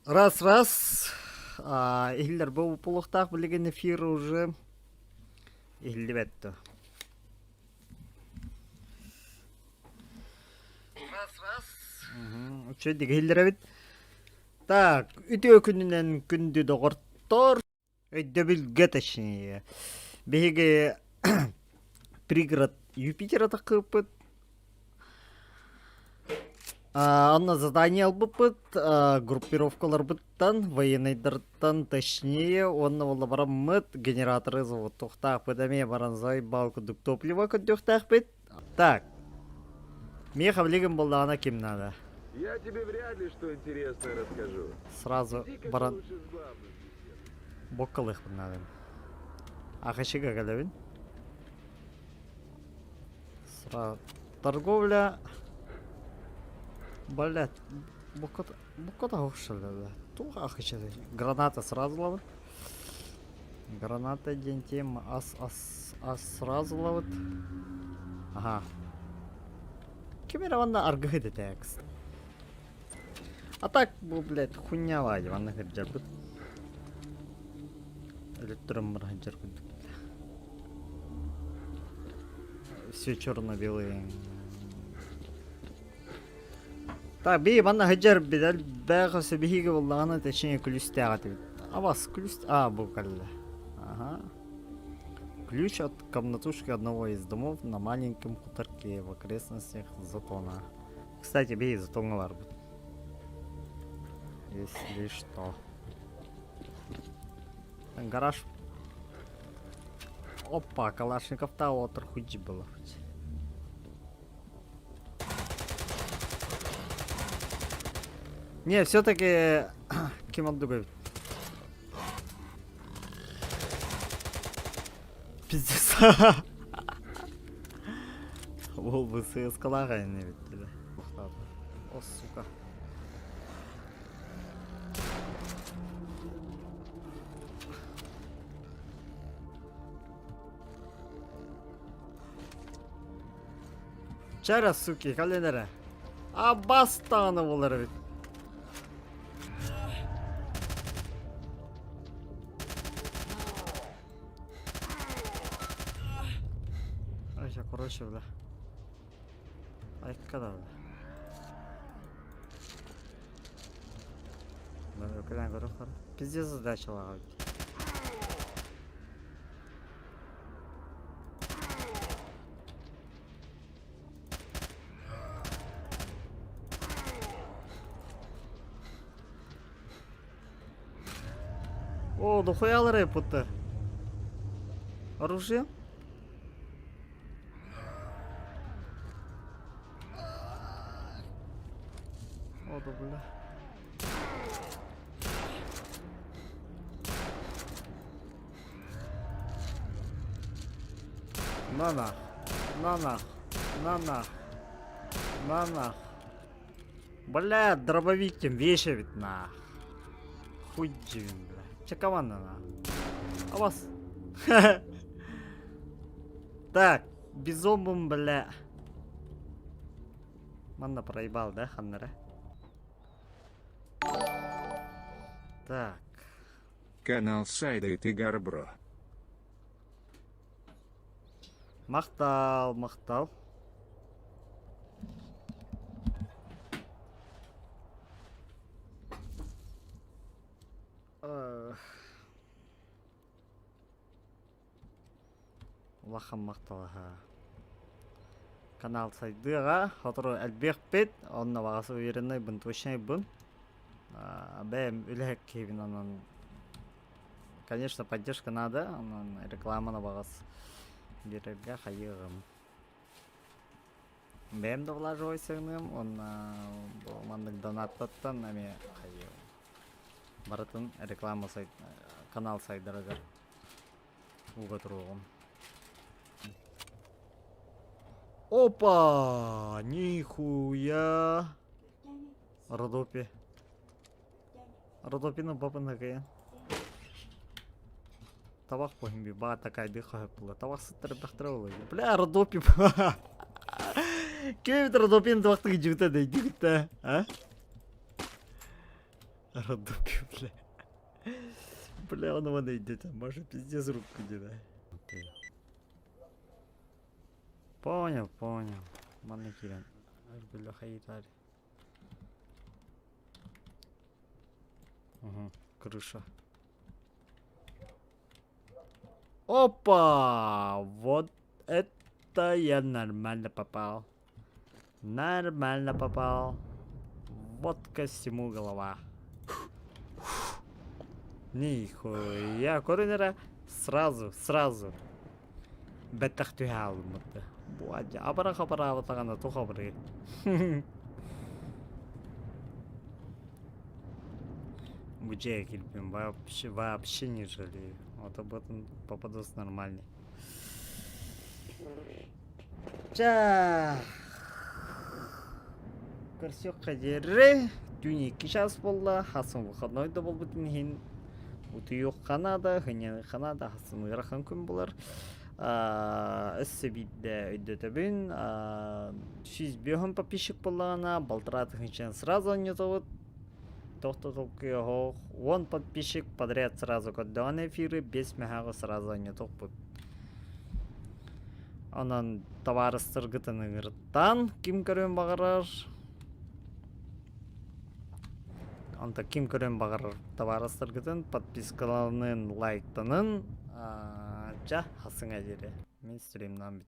Раз раз иһиллэр бу буолуохтаах билигин эфир уже иһиллибэт дуо? Раз раз Үчүгэйдик иһиллэр эбит. Так, үтүө күнүнэн күндү доҕоттор. Өйдөбүлгэ точнее. Биһиги пригород Юпитера таххыппыт. Онно задание ылбыппыт группировкаларбыттан, военнайдарыттан точнее, уонна буолла бараммыт генераторы заводтуохтаахпыт эмиэ баран заебал курдук топливо көрдүөхтээхпит. Так, миэхэ билигин буоллаҕына ким надо? Я тебе вряд ли что интересное расскажу. Сразу Иди-ка ты баран лучше с главным беседуй. боккалыахпын наада. АХШ-га кэлэбин. Сразу торговля Блядь, бокката бокката охшалла. Туох АХШ Граната сразу ловит. Граната диэн тема ас ас ас сразу ловит. Ага. Ким эрэ манна аргыһыт этэ А так бу, блядь, хуйня баайы манна кырдьарбыт. Өлөттөрөн баран сылдьар курдук. Все черно-белые. Так, бии манна сылдьар билэр бээх өссө биһиги буллаҕына точнее күлүстээх этибит. Абас күлүс а бу кэллэ. Ага. Ключ от комнатушки одного из домов на маленьком хуторке в окрестностях Затона. Кстати, бии Затоҥҥа барбыт. Если что. Гараж. Опа, Калашников-то отыр хуйди было хоть. Не, все-таки ким оннук Пиздец. Ол бы ССКлаах айан эбит бile. О, сука. Чара, суки, кэлин эрэ. Аббас даҕаны буолар эбит. Айша, короче, бля. Айка да, бля. Бля, көрө Пиздец задачалаах эбит. О, дохуялар эппыттар. Оружие? О, да бля. На нах, на нах, на нах, на нах. Бля, дробовик тем вещи ведь нах. Хуй бля. Чекаванна на. А вас? Так, бизомбум, бля. Манна проебал, да, ханнара? Так. Канал Сайдайт и Гарбро. Махтал, махтал. Улахан махталаһа. Канал сайдыаҕа, сотору элбиэхпит, онно баҕас увереннайбын, точнайбын. Бэйэм үлэһит киһибин онон конечно поддержка надо, онон рекламаны баҕас биэрэргэ хайыаҕым. Бэйэм да влаживай сыгыныам уонна бу маннык донаттаттан эмиэ хайыаҕым. Барытын реклама сайт канал сайдарыгар ууга туруоҕум. Опа! Нихуя! Родопи. Родопина бабына кыйан. Табах поһин би баа такайды хаһыппыла. Табах сыттарбахтара буолуо. Бля, Родопи. Ким Родопин табахтыгы жута дейдигитте, а? Родопи, бля. Бля, он вон идет, может пиздец руку дела. Понял, понял. Манна киирэн. Бля, хайытар. Угу, крыша. Опа! Вот это я нормально попал. Нормально попал. Вот ко всему голова. Нихуя, көрүн сразу, сразу. Бэттэх түһэ хаалбыт. Бу абара хабараабатаҕына туох абырый. Бу дьиэ киирбин вообще, вообще не жалею. Вот об этом попадос нормальный. Ча. Көрсүөххэ диэри түүн 2 час буолла, хасын выходной да буолбутун иһин утуйуохха наада, сынньаныахха наада, хасын ыарахан күн булар. Өссө биирдэ өйдөтөбүн, 105 подписчик буоллаҕына, балтараа тыһыынчаны сразу оонньотобут. Тохтотолкуйа оһох, 10 подписчик подряд сразу көрдөҕүнэ эфиры, 5 мөһөөҕү сразу оонньотуохпут. Онон табаарыстаргытын ыҥыртаан ким көрүөн баҕарар, онто ким көрүөн баҕарар табаарыстаргытын подпискаланын, лайктанын, ча, хасыҥа диэри. Мин стримнаан бүттүм.